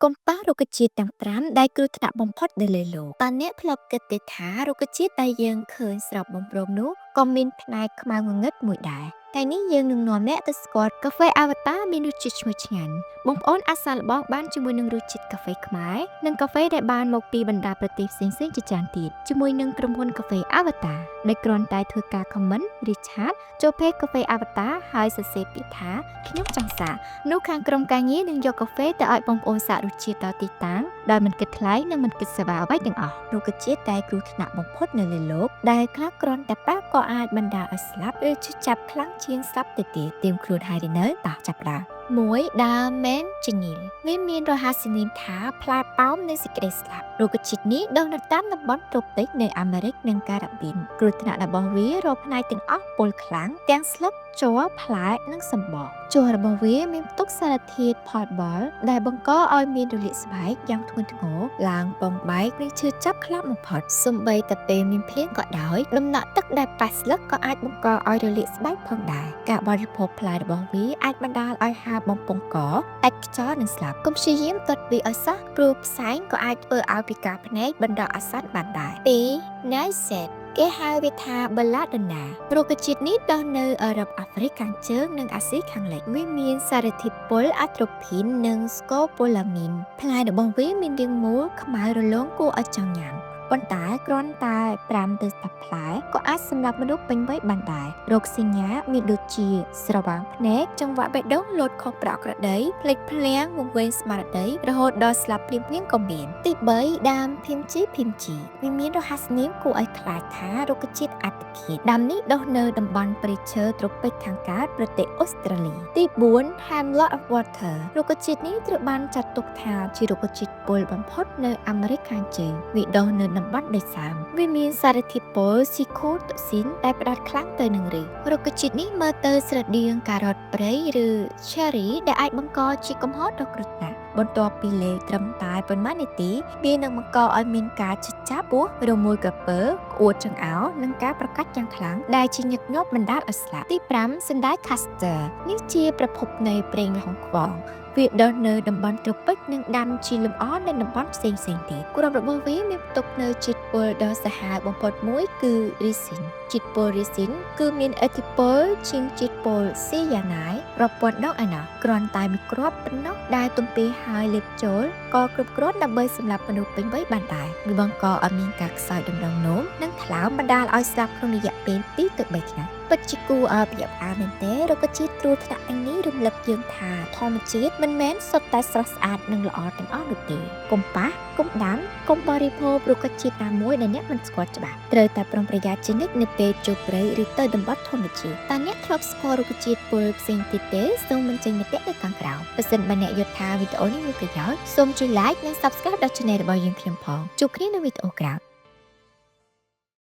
កុំប៉ះរុក្ខជាតិទាំង5ដែលគ្រោះថ្នាក់បំផុតនៅលើលោកតើអ្នកធ្លាប់គិតទេថារុក្ខជាតិដែលយើងឃើញស្រស់បំព្រងនោះក៏មានផ្នែកខ្មៅងងឹតមួយដែរថ្ងៃនេះយើងនឹងនាំអ្នកទៅស្គាល់កាហ្វេអាវតាមានរសជាតិឈ្ងុយឆ្ងាញ់បងប្អូនអាចសាកល្បងបានជាមួយនឹងរសជាតិកាហ្វេខ្មែរនិងកាហ្វេដែលបានមកពីបណ្ដាប្រទេសផ្សេងៗជាច្រើនទៀតជាមួយនឹងក្រុមហ៊ុនកាហ្វេអាវតាដែលគ្រាន់តែធ្វើការ comment ឬ chat ចូល page កាហ្វេអាវតាហើយសរសេរពាក្យថាខ្ញុំចង់សាកនោះខាងក្រុមការងារនឹងយកកាហ្វេទៅឲ្យបងប្អូនសាករសជាតិដល់ទីតាំងដោយមិនគិតថ្លៃនិងមិនគិតសេវាអ្វីទាំងអស់រុក្ខជាតិដែលគ្រោះថ្នាក់បំផុតនៅលើលោកដែលខ្លះគ្រាន់តែប៉ះក៏អាចបណ្ដាលឲ្យស្លាប់ឬឈឺចាប់ខ្លាំងជាងស្លាប់ទៅទៀតត្រៀមខ្លួនហើយឬនៅតោះចាប់ផ្ដើម1ដើមមែនជញីលវាមានរហស្សនាមថាផ្លែប៉ោមនៃសេចក្តីស្លាប់រុក្ខជាតិនេះដុះនៅតាមតំបន់ត្រូពិកនៃអាមេរិកនិងការ៉ាបៀនគ្រោះថ្នាក់របស់វារាល់ផ្នែកទាំងអស់ពុលខ្លាំងទាំងស្លឹកជ័រផ្លែនិងសម្បកជ័ររបស់វាមានផ្ទុកសារធាតុផលបុលដែលបង្កឲ្យមានរលាកស្បែកយ៉ាងធ្ងន់ធ្ងរឡើងពងបែកនិងឈឺចាប់ខ្លាំងបំផុតសូម្បីតែពេលមានភ្លៀងក៏ដោយដំណក់ទឹកដែលប៉ះស្លឹកក៏អាចបង្កឲ្យរលាកស្បែកផងដែរការបរិភោគផ្លែរបស់វាអាចបណ្ដាលឲ្យហើរបំពង់កដាច់ខ្យល់និងស្លាប់កុំព្យាយាមទាត់វាឲ្យសោះព្រោះផ្សែងក៏អាចធ្វើឲ្យពិការភ្នែកបណ្ដោះអាសន្នបានដែរ2 Nightshade គេហៅវាថា Belladonna រុក្ខជាតិនេះដុះនៅអឺរ៉ុបអាហ្វ្រិកខាងជើងនិងអាស៊ីខាងលិចវាមានសារធាតុពុលអាត្រូភីននិងស្កូប៉ូឡាមីនផ្លែរបស់វាមានរាងមូលខ្មៅរលោងគួរឲ្យចង់ញ៉ាំប៉ុន្តែគ្រាន់តែ5ទៅ10ផ្លែក៏អាចសម្រាប់មនុស្សពេញវ័យបានដែររោគសញ្ញាមានដូចជាស្រវាំងភ្នែកចង្វាក់បេះដូងលោតខុសប្រក្រតីភ្លេចភ្លាំងវង្វេងស្មារតីរហូតដល់ស្លាប់ភ្លាមៗក៏មានទី3ដើមភីមជីភីមជីវាមានរហស្សនាមគួរឲ្យខ្លាចថារុក្ខជាតិអត្តឃាតដើមនេះដុះនៅតំបន់ព្រៃឈើត្រូពិកខាងកើតប្រទេសអូស្ត្រាលីទី4 Hemlock of Water រុក្ខជាតិនេះត្រូវបានចាត់ទុកថាជារុក្ខជាតិពុលបំផុតនៅអាមេរិកខាងជើងវាដុះនៅតំបន់ដីសើមវាមានសារធាតុពុលស៊ីខូតុស៊ីនដែលផ្ដោតខ្លាំងទៅនឹងឫសរុក្ខជាតិនេះមើលទៅស្រដៀងការ៉ុតព្រៃឬ cherry ដែលអាចបង្កជាកំហុសដ៏គ្រោះថ្នាក់បន្ទាប់ពីលេបត្រឹមតែប៉ុន្មាននាទីវានឹងបង្កឲ្យមានការឈឺចាប់ពោះរមួលក្រពើក្អួតចង្អោរនិងការប្រកាច់យ៉ាងខ្លាំងដែលជាញឹកញាប់បណ្ដាលឲ្យស្លាប់ទី5សណ្តែក castor នេះជាប្រភពនៃប្រេងល្ហុងខ្វងវាដុះនៅតំបន់ត្រូពិកនិងដាំជាលម្អនៅតំបន់ផ្សេងៗទៀតគ្រាប់របស់វាមានផ្ទុកនៅជាតិពុលដ៏សាហាវបំផុតមួយគឺរីស៊ីនជាតិពុលរីស៊ីនគឺមានឥទ្ធិពលជាងជាតិពុលស៊ីយ៉ាណៃរាប់ពាន់ដងឯណោះគ្រាន់តែមួយគ្រាប់ប៉ុណ្ណោះដែលទំពាហើយលេបចូលក៏គ្រប់គ្រាន់ដើម្បីសម្លាប់មនុស្សពេញវ័យបានដែរវាបង្កឲ្យមានការខ្សោយតម្រងនោមនិងថ្លើមបណ្ដាលឲ្យស្លាប់ក្នុងរយៈពេល2ទៅ3ថ្ងៃពិតជាគួរឲ្យភ្ញាក់ផ្អើលមែនទេរុក្ខជាតិគ្រោះថ្នាក់ទាំងនេះរំលឹកយើងថាធម្មជាតិមិនមែនសុទ្ធតែស្រស់ស្អាតនិងល្អទាំងអស់នោះទេកុំប៉ះកុំដាំកុំបរិភោគរុក្ខជាតិណាមួយដែលអ្នកមិនស្គាល់ច្បាស់ត្រូវតែប្រុងប្រយ័ត្នជានិច្ចនៅពេលចូលព្រៃឬទៅតំបន់ធម្មជាតិតើអ្នកធ្លាប់ស្គាល់រុក្ខជាតិពុលផ្សេងទៀតទេសូមបញ្ចេញមតិនៅខាងក្រោមប្រសិនបើអ្នកយល់ថាវីដេអូនេះមានប្រយោជន៍សូមជួយ like និង subscribe ដល់ channel របស់យើងខ្ញុំផងជួបគ្នានៅវីដេអូក្រោយ។